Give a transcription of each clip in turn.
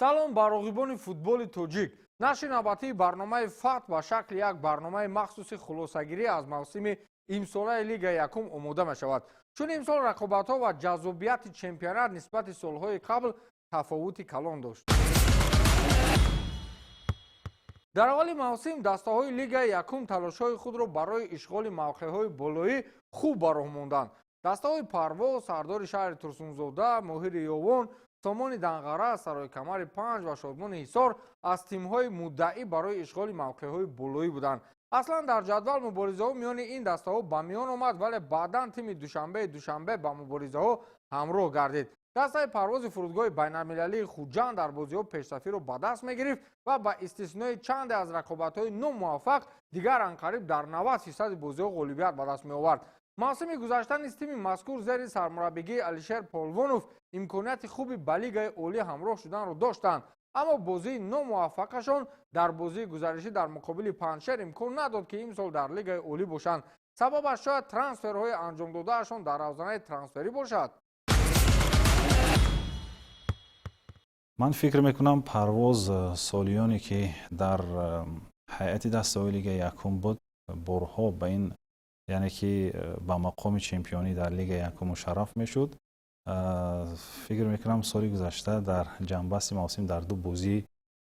Салом ба роғибони футболи тоҷик. Нашри навбатии барномаи «Фатҳ» ба шакли як барномаи махсуси хулосагирӣ аз мавсими имсолаи Лигаи якум омода мешавад, чун имсол рақобатҳо ва ҷаззобияти чемпионат нисбати солҳои қабл тафовути калон дошт. Дар аввали мавсим дастаҳои Лигаи якум талошҳои худро барои ишғоли мавқеъҳои болоӣ хуб ба роҳ монданд. Дастаҳои «Парвоз», «Сардори шаҳри Турсунзода», «Моҳири Ёвон», «Сомони Данғара», «Сарои Камари Панҷ» ва «Шодмони Ҳисор» аз тимҳои муддаӣ барои ишғоли мавқеъҳои болоӣ буданд. Аслан дар ҷадвал муборизаҳо миёни ин дастаҳо ба миён омад, вале баъдан тими «Душанбеи Душанбе» ба муборизаҳо ҳамроҳ гардид. Дастаи «Парвози» фурудгоҳи байналмилалии Хуҷанд дар бозиҳо пешсафиро ба даст мегирифт ва ба истиснои чанде аз рақобатҳои номуваффақ дигар анқариб дар 90 фисади бозиҳо ғолибият ба даст меовард. Мавсими гузашта низ тими мазкур зери сармураббигии Алишер Полвонов имконияти хуби ба Лигаи олӣ ҳамроҳ шуданро доштанд, аммо бозии номуваффақашон дар бозии гузаришӣ дар муқобили «Панҷшер» имкон надод, ки имсол дар Лигаи олӣ бошанд. Сабабаш шояд трансферҳои анҷомдодаашон дар равзанаи трансферӣ бошад. Ман фикр мекунам, «Парвоз» солиёне ки дар ҳайати дастаҳои Лигаи якум буд, борҳо ба ин, яъне ки ба мақоми чемпионӣ дар Лигаи якум мушарраф мешуд. Фикр мекунам, соли гузашта дар ҷамъбасти мавсим дар ду бозии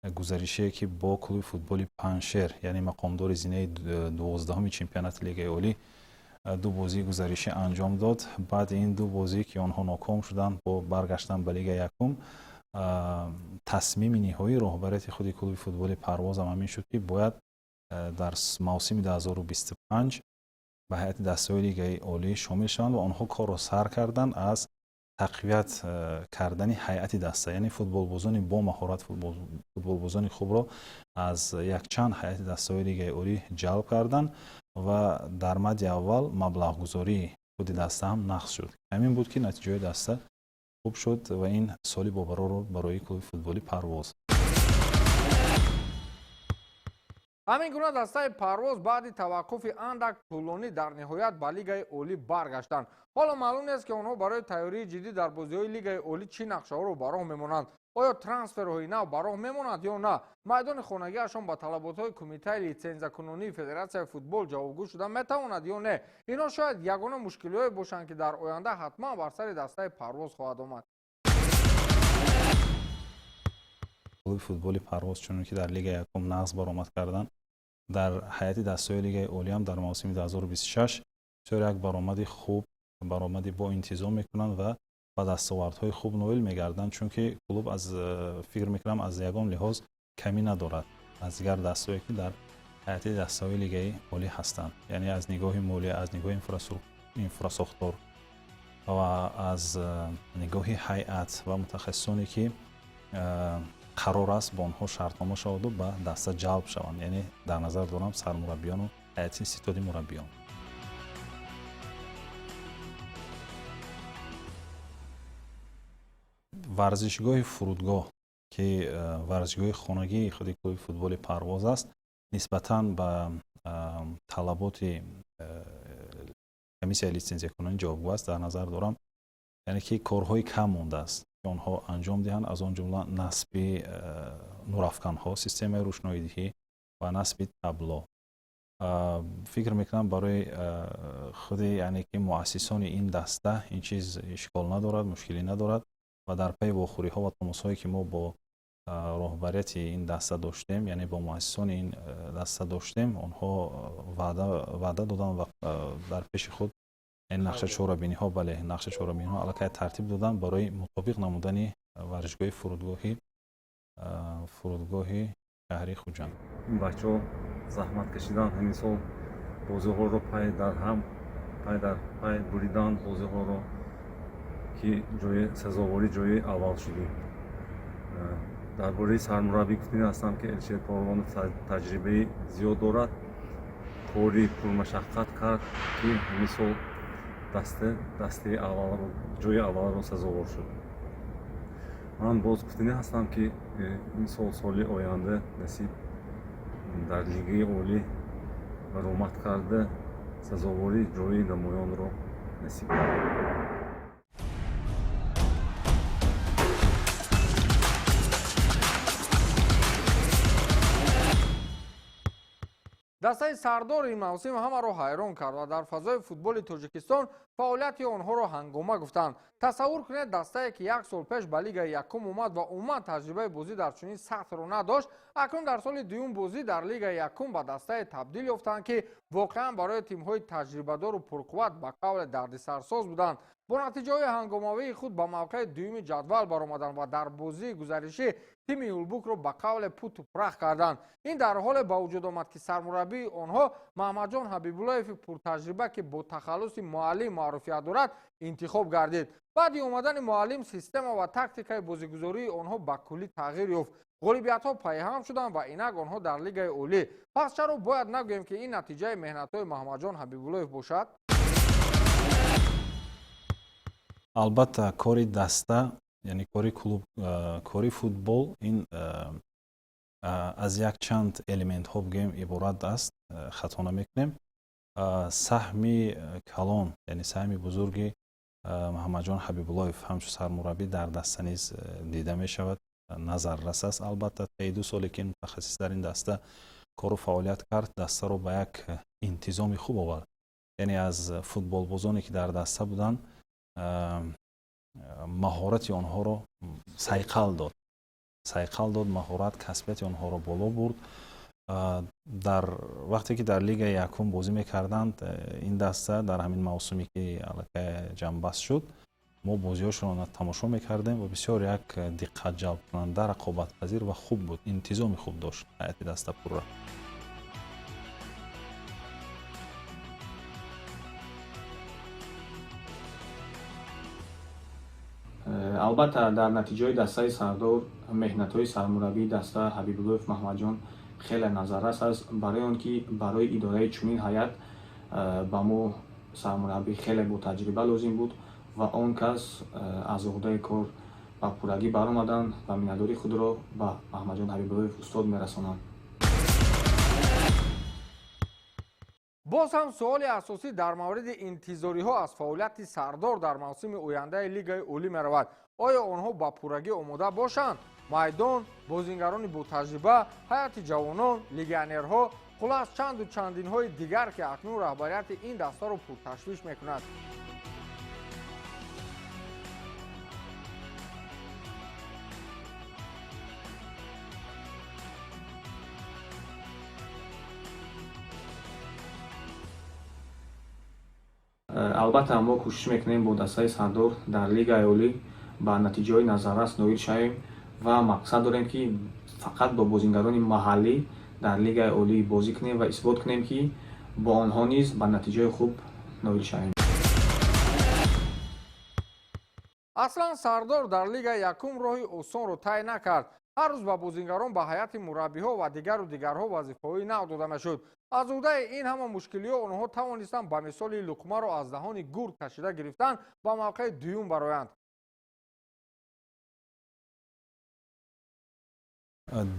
гузаришие, ки бо клуби футболи «Панҷшер», яъне мақомдори зинаи 12-уми чемпионати Лигаи олӣ, ду бозии гузаришӣ анҷом дод. Баъди ин ду бозӣ, ки онҳо ноком шуданд бо баргаштан ба Лигаи якум, тасмими ниҳоии роҳбарияти худи клуби футболи «Парвозам» ҳамин шуд, ки бояд дар мавсими 2025 ба ҳайати дастаҳои Лигаи олӣ шомил шаванд ва онҳо корро сар карданд аз тақвият кардани ҳайати даста, яъне футболбозони бо маҳорат, футболбозони хубро аз якчанд ҳайати дастаҳои Лигаи олӣ ҷалб карданд ва дар мадди аввал маблағгузории худи даста ҳам нақс шуд. Ҳамин буд, ки натиҷаҳои даста хуб шуд ва ин соли бобарорро барои клуби футболи «Парвоз». Ҳамин гуна дастаи «Парвоз» баъди таваққуфи андак тӯлонӣ дар ниҳоят ба Лигаи олӣ баргаштанд. Ҳоло маълум нест, ки онҳо барои тайёрии ҷиддӣ дар бозиҳои Лигаи олӣ чӣ нақшаҳоро ба роҳ мемонанд. Оё трансферҳои нав ба роҳ мемонанд ё на? Майдони хонагиашон ба талаботҳои Кумитаи литсензиякунонии Федератсияи футбол ҷавобгӯ шуда метавонад ё не? Инҳо шояд ягона мушкилиҳое бошанд, ки дар оянда ҳатман бар сари дастаи «Парвоз» хоҳад омад. Клуби футболи «Парвоз», чуноне ки дар Лигаи якум нағз баромад карданд, дар ҳайати дастаҳои Лигаи олиам дар мавсими 2026 бисёр як баромади хуб, баромади боинтизом мекунанд ва ба дастовардҳои хуб ноил мегарданд, чунки клуб аз фикр мекунам, аз ягон лиҳоз камӣ надорад аз дигар дастаҳое, ки дар ҳайати дастаҳои Лигаи олӣ ҳастанд, яъне аз нигоҳи молия, аз нигоҳи инфрасохтор ва аз нигоҳи ҳайат ва мутахассисоне, ки қарор аст бо онҳо шартнома шаваду ба даста ҷалб шаванд, яъне дар назар дорам сармураббиёну ҳайати ситоди мураббиён. Варзишгоҳи фурудгоҳ, ки варзишгоҳи хонагии худи клуби футболи «Парвоз» аст, нисбатан ба талаботи комиссияи литсензиякунонӣ ҷавобгӯ аст. Дар назар дорам, яъне ки корҳои кам мондааст, ки онҳо анҷом диҳанд, аз он ҷумла насби нурафканҳо, системаи рӯшноидиҳӣ ва насби табло. Фикр мекунам, барои худи, яъне ки муассисони ин даста ин чиз ишкол надорад, мушкилӣ надорад. Ва дар пайи вохӯриҳо ва тамосҳое, ки мо бо роҳбарияти ин даста доштем, яъне бо муассисони ин даста доштем, онҳо ваъда доданд ва дар пеши худ ин нақша чорабиниҳо, бале, нақша чорабиниҳо аллакай тартиб доданд барои мутобиқ намудани варзишгоҳи фурудгоҳи шаҳри Хуҷанд. Ин бачаҳо заҳмат кашиданд, ҳамин сол бозиҳоро пай дар ҳам, пай дар пай буриданд бозиҳоро, ки ҷои сазоворӣ ҷои аввал шудем. Дар бораи сармураббӣ гуфтанӣ ҳастам, ки Алишер Полвонов таҷрибаи зиёд дорад, кори пурмашаққат кард, ки ҳамин сол даста дастаи аввалро, ҷои аввалро сазовор шуд. Ман боз гуфтанӣ ҳастам, ки ин сол, соли оянда насиб, дар Лигаи олӣ баромад карда, сазовори ҷои намоёнро насиб кард. Дастаи Сардор ин мавсим ҳамаро ҳайрон кард ва дар фазои футболи Тоҷикистон фаъолияти онҳоро ҳангома гуфтанд. Тасаввур кунед, дастае, ки як сол пеш ба Лигаи якум омад ва умуман таҷрибаи бозӣ дар чунин сатҳро надошт, акнун дар соли дуюм бозӣ дар Лигаи якум ба дастае табдил ёфтанд, ки воқеан барои тимҳои таҷрибадору пурқувват ба қавле дардисарсоз буданд. Бо натиҷаҳои ҳангомавии худ ба мавқеи дуюми ҷадвал баромаданд ва дар бозии гузаришӣ тими Юлбукро ба қавле путу прах карданд. Ин дар ҳоле ба вуҷуд омад, ки сармураббии онҳо Маҳмадҷон Ҳабибуллоеви пуртаҷриба, ки бо тахаллуси муаллим маъруфият дорад, интихоб гардид. Баъди омадани муаллим система ва тактикаи бозигузории онҳо ба куллӣ тағйир ёфт. Ғолибиятҳо пайҳам шуданд ва инак онҳо дар Лигаи Олӣ. Пас чаро бояд нагӯем, ки ин натиҷаи меҳнатҳои Маҳмадҷон Ҳабибуллоев бошад? Албатта, кори даста, яъне кори клуб, кори футбол ин аз якчанд элементҳо, бигӯем, иборат аст, хато намекунем. Саҳми калон, яъне саҳми бузурги Муҳаммадҷон Ҳабибуллоев ҳамчун сармураббӣ дар даста низ дида мешавад, назаррас аст. Албатта, таи 2 соле ки мутахассис дар ин даста кору фаъолият кард, дастаро ба як интизоми хуб овард, яъне аз футболбозоне, ки дар даста буданд, маҳорати онҳоро сайқал дод, маҳорат, касбияти онҳоро боло бурд. Дар вақте ки дар Лигаи якум бозӣ мекарданд ин даста, дар ҳамин мавсуме, ки аллакай ҷамъбаст шуд, мо бозиҳошонро тамошо мекардем ва бисёр як диққатҷалбкунанда, рақобатпазир ва хуб буд, интизоми хуб дошт ҳайати даста пурра. Албатта, дар натиҷаи дастаи Сардор меҳнатҳои сармураббии даста Ҳабибуллоев Маҳмадҷон хеле назаррас аст, барои он ки барои идораи чунин ҳайат ба мо сармураббӣ хеле ботаҷриба лозим буд ва он кас аз уҳдаи кор ба пуррагӣ баромаданд ва миннатдории худро ба Маҳмадҷон Ҳабибуллоев устод мерасонам. Боз ҳам суоли асосӣ дар мавриди интизориҳо аз фаъолияти Сардор дар мавсими ояндаи Лигаи Олӣ меравад. Оё онҳо ба пуррагӣ омода бошанд? Майдон, бозингарони ботаҷриба, ҳайати ҷавонон, легионерҳо, хулас, чанду чандинҳои дигар, ки акнун раҳбарияти ин дастаро пурташвиш мекунад. Албатта, мо кӯшиш мекунем бо дастаи Сардор дар Лигаи Олӣ ба натиҷаҳои назаррас ноил шавем ва мақсад дорем, ки фақат бо бозингарони маҳаллӣ дар Лигаи Олӣ бозӣ кунем ва исбот кунем, ки бо онҳо низ ба натиҷаи хуб ноил шавем. Аслан Сардор дар Лигаи якум роҳи осонро тай накард. Ҳар рӯз ба бозингарон, ба ҳайати мураббиҳо ва дигару дигарҳо вазифаҳои нав дода мешуд. Аз уҳдаи ин ҳама мушкилиҳо онҳо тавонистанд ба мисоли луқмаро аз даҳони гург кашида гирифтан ба мавқеи дуюм бароянд.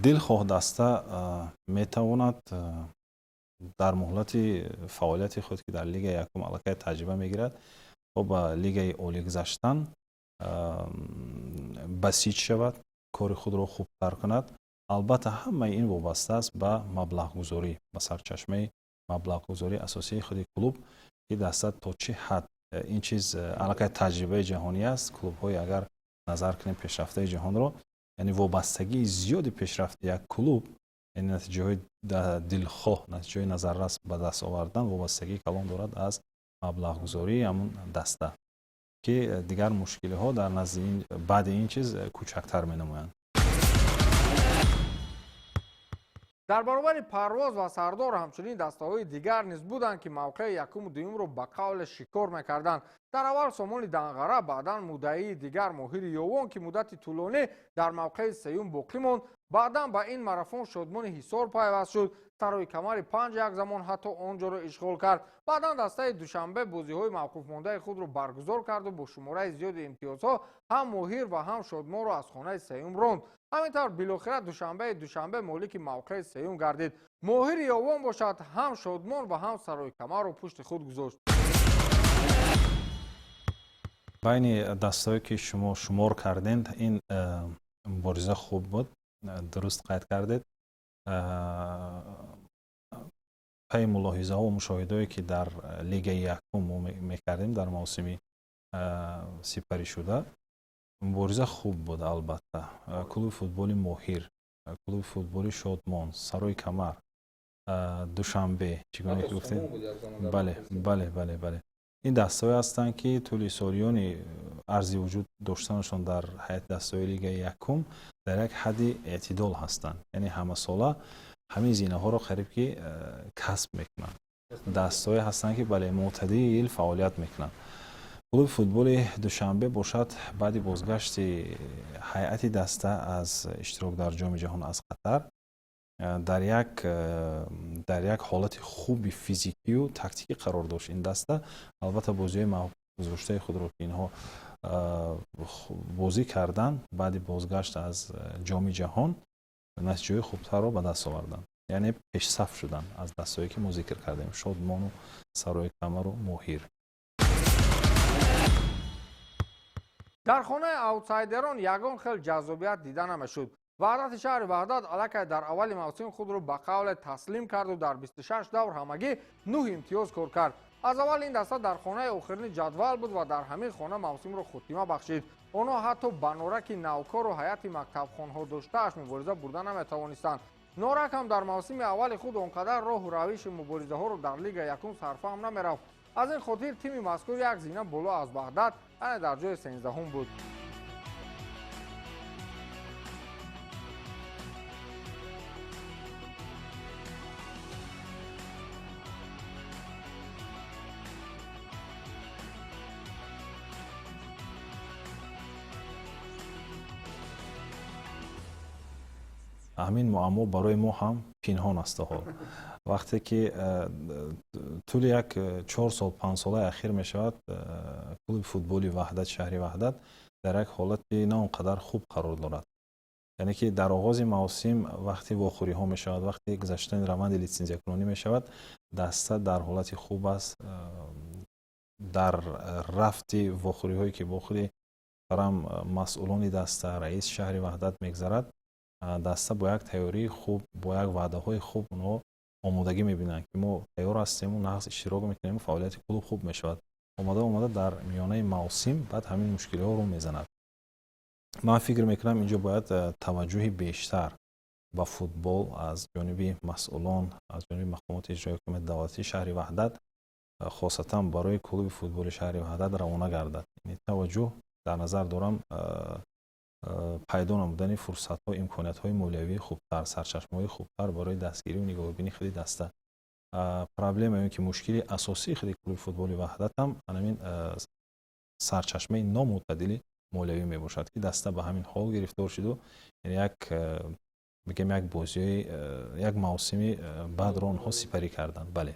Дилхоҳ даста метавонад дар муҳлати фаъолияти худ, ки дар Лигаи якум аллакай таҷриба мегирад, то ба Лигаи Олӣ гузаштан басиҷ шавад, кори худро хубтар кунад. Албатта, ҳамаи ин вобаста аст ба маблағгузорӣ, ба сарчашмаи маблағгузории асосии худи клуб, ки даста то чӣ ҳад. Ин чиз аллакай таҷрибаи ҷаҳонӣ аст. Клубҳои, агар назар кунем, пешрафтаи ҷаҳонро, яъне вобастагии зиёди пешрафти як клуб, яъне натиҷаҳои дилхоҳ, натиҷаҳои назаррас ба даст овардан, вобастагии калон дорад аз маблағгузории ҳамун даста, ки дигар мушкилиҳо дар назди ин, баъди ин чиз кӯчактар менамоянд. Дар баробари Парвоз ва Сардор ҳамчунин дастаҳои дигар низ буданд, ки мавқеи якуму дуюмро ба қавле шикор мекарданд. Дар аввал Сомони Данғара, баъдан муддаии дигар Моҳири Ёвон, ки муддати тӯлонӣ дар мавқеи сеюм боқӣ монд. Баъдан ба ин марафон Шодмони Ҳисор пайваст шуд. Сарои Камари панҷ як замон ҳатто он ҷоро ишғол кард. Баъдан дастаи Душанбе бозиҳои мавқуфмондаи худро баргузор карду бо шумораи зиёди имтиёзҳо ҳам Моҳир ва ҳам Шодмонро аз хонаи сеюм ронд. Ҳамин тавр, билохира Душанбеи Душанбе молики мавқеи сеюм гардид. Моҳири Ёвон бошад, ҳам Шодмон ва ҳам Сарои Камарро пушти худ гузошт. Байни дастҳое, ки шумо шумор кардед, ин мубориза хуб буд, дуруст қайд кардед. Пайи мулоҳизаҳо ва мушоҳидаое ки дар лигаи якум мо мекардем дар мавсими сипаришуда, мубориза хуб буд. Албатта, клуби футболи Моҳир, клуби футболи Шодмон, Сарои Камар, Душанбе, чӣ гуна ки гуфтем, бале, бале, бале, бале, ин дастаҳое ҳастанд, ки тӯли солиёни арзи вуҷуд доштанашон дар ҳайати дастаҳои лигаи якум дар як ҳадди эътидол ҳастанд, яъне ҳамасола ҳамин зинаҳоро қариб ки касб мекунанд. Дастаҳое ҳастанд, ки, бале, мӯътадил фаъолият мекунанд. Клуби футболи Душанбе бошад, баъди бозгашти ҳайати даста аз иштирок дар Ҷоми ҷаҳон аз Қатар дар як ҳолати хуби физикию тактикӣ қарор дошт ин даста. Албатта, бозиҳои гузоштаи худро, ки инҳо бозӣ карданд баъди бозгашт аз Ҷоми ҷаҳон, натиҷаҳои хубтарро ба даст оварданд, яъне пешсаф шуданд аз дастҳое, ки мо зикр кардем: Шодмону Сарои Камару Моҳир. Дар хонаи аутсайдерон ягон хел ҷаззобият дида намешуд. Ваҳдати шаҳри Ваҳдат аллакай дар аввали мавсим худро ба қавле таслим карду дар 26 давр ҳамагӣ 9 имтиёз кор кард. Аз аввал ин даста дар хонаи охирини ҷадвал буд ва дар ҳамин хона мавсимро хотима бахшид. Онҳо ҳатто ба Нораки навкору ҳайати мактабхонҳо доштааш мубориза бурда наметавонистанд. Норак ҳам дар мавсими аввали худ он қадар роҳу равиши муборизаҳоро дар лига якум сарфаҳм намерафт. Аз ин хотир тими мазкур як зина боло аз Ваҳдат, яъне дар ҷои 13-ҳум буд. Ҳамин муаммо барои мо ҳам пинҳон аст. Ҳол вақте ки тӯли як 4 сол, 5 солаи ахир мешавад, клуби футболи Ваҳдат, шаҳри Ваҳдат, дар як ҳолати на он қадар хуб қарор дорад. Яъне ки дар оғози мавсим, вақти вохӯриҳо мешавад, вақти гузаштани раванди литсензиякунонӣ мешавад, даста дар ҳолати хуб аст. Дар рафти вохӯриҳое, ки бо худи муҳтарам масъулони даста, раиси шаҳри Ваҳдат мегзарад, даста бо як тайёрии хуб, бо як ваъдаҳои хуб онҳо омодагӣ мебинанд, ки мо тайёр ҳастему нағз иштирок мекунем, фаъолияти клуб хуб мешавад. Омада омада дар миёнаи мавсим баъд ҳамин мушкилиҳо рӯ мезанад. Ман фикр мекунам, инҷо бояд таваҷҷӯҳи бештар ба футбол аз ҷониби масъулон, аз ҷониби мақомоти иҷроии ҳукумати давлатии шаҳри Ваҳдат, хосатан барои клуби футболи шаҳри Ваҳдат равона гардад. Яъне таваҷҷӯҳ дар назар дорам пайдо намудани фурсатҳо, имкониятҳои молиявии хубтар, сарчашмаҳои хубтар барои дастгирию нигоҳубини худи даста. Проблема ё ки мушкили асосии худи клуби футболи Ваҳдат ҳам ҳамин сарчашмаи номӯътадили молиявӣ мебошад, ки даста ба ҳамин ҳол гирифтор шуду як, бигем, як бозиҳои, як мавсими бадро онҳо сипарӣ карданд, бале.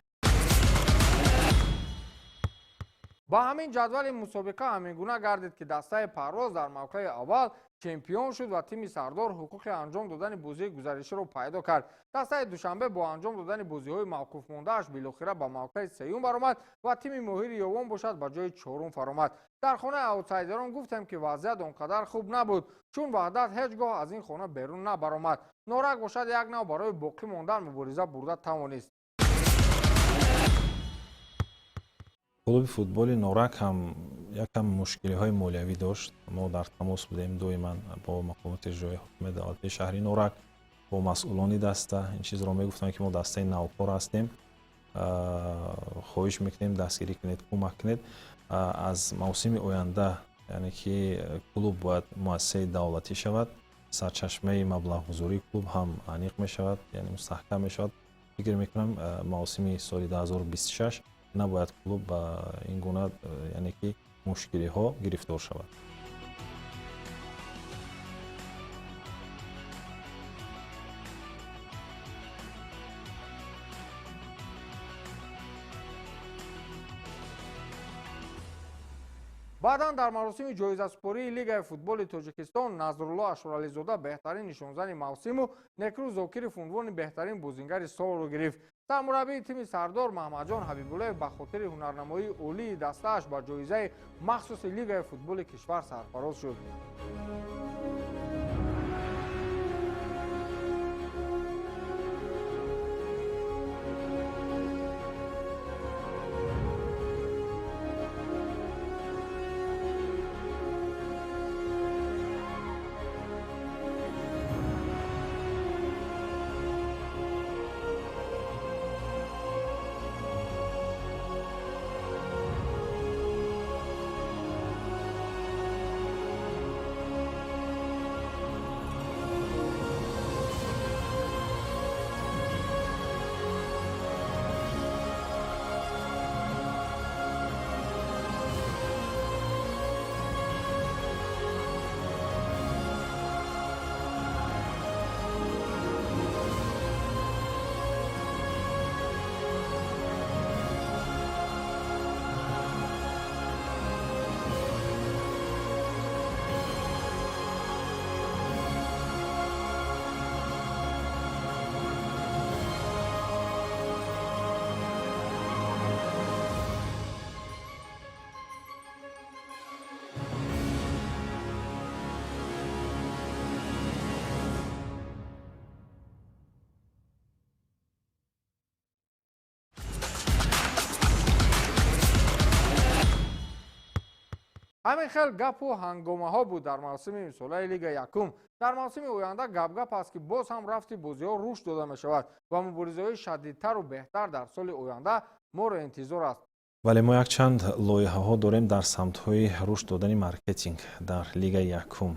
Ба ҳамин ҷадвали мусобиқа ҳамин гуна гардид, ки дастаи Парвоз дар мавқеи аввал чемпион шуд ва тими Сардор ҳуқуқи анҷом додани бозии гузариширо пайдо кард. Дастаи Душанбе бо анҷом додани бозиҳои мавқуфмондааш билохира ба мавқеи сеюм баромад ва тими Моҳири Ёвон бошад, ба ҷои чорум фаромад. Дар хонаи аутсайдерон гуфтем, ки вазъият он қадар хуб набуд, чун Ваҳдат ҳеҷ гоҳ аз ин хона берун набаромад. Норак бошад, як нав барои боқӣ мондан мубориза бурда тавонист. Клуби футболи Норак ҳам якам мушкилиҳои молиявӣ дошт. Мо дар тамос будем доиман бо мақомоти иҷроии ҳукумати давлатии шаҳри Норак, бо масъулони даста. Ин чизро мегуфтанд, ки мо дастаи навкор ҳастем, хоҳиш мекунем, дастгирӣ кунед, кӯмак кунед. Аз мавсими оянда, яъне ки клуб бояд муассисаи давлатӣ шавад, сарчашмаи маблағгузории клуб ҳам аниқ мешавад, яъне мустаҳкам мешавад. Фикр мекунам, мавсими соли 2026 набояд клуб ба ин гуна, яъне ки мушкилиҳо гирифтор шавад. Баъдан дар маросими ҷоизасупории Лигаи футболи Тоҷикистон Назрулло Ашурализода беҳтарин нишонзани мавсиму Некрӯз Зокиров унвони беҳтарин бозингари солро гирифт. Сармураббии тими Сардор Маҳмадҷон Ҳабибуллоев ба хотири ҳунарнамоии олии дастааш ба ҷоизаи махсуси Лигаи футболи кишвар сарфароз шуд. Ҳамин хел гапу ҳангомаҳо буд дар мавсими имсолаи Лигаи якум. Дар мавсими оянда гапгап аст, ки боз ҳам рафти бозиҳо рушд дода мешавад ва муборизаҳои шадидтару беҳтар дар соли оянда моро интизор аст. Вале мо якчанд лоиҳаҳо дорем дар самтҳои рушд додани маркетинг дар Лигаи якум.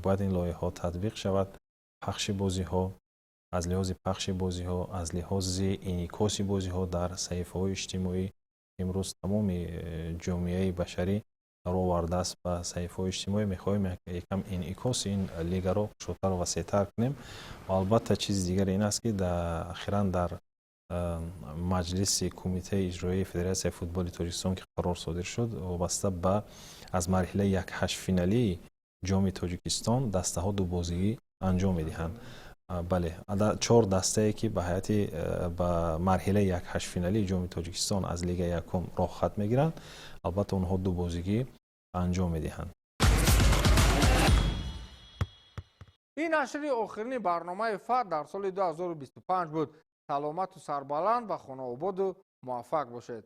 Бояд ин лоиҳаҳо татбиқ шавад. Пахши бозиҳо, аз лиҳози пахши бозиҳо, аз лиҳози инъикоси бозиҳо дар саҳифаҳои иҷтимоӣ. Имрӯз тамоми ҷомеаи башарӣ ро овардааст ба саҳифаҳои иҷтимоӣ. Мехоҳем якам инъикоси ин лигаро кушодтару васеътар кунем. Ва албатта, чизи дигаре ин аст, ки ахиран дар маҷлиси Кумитаи иҷроии Федератсияи футболи Тоҷикистон ки қарор содир шуд, вобаста ба аз марҳилаи якҳаштфиналии Ҷоми Тоҷикистон дастаҳо дубозигӣ анҷом медиҳанд. Бале, чор дастае, ки ба ҳайати ба марҳилаи якҳаштфиналии Ҷоми Тоҷикистон аз Лигаи якум роҳхат мегиранд, албатта, онҳо дубозигӣ анҷом медиҳанд. Ин нашри охирини барномаи Фат дар соли 2025 буд. Саломату сарбаланд ва хонаободу муваффақ бошед.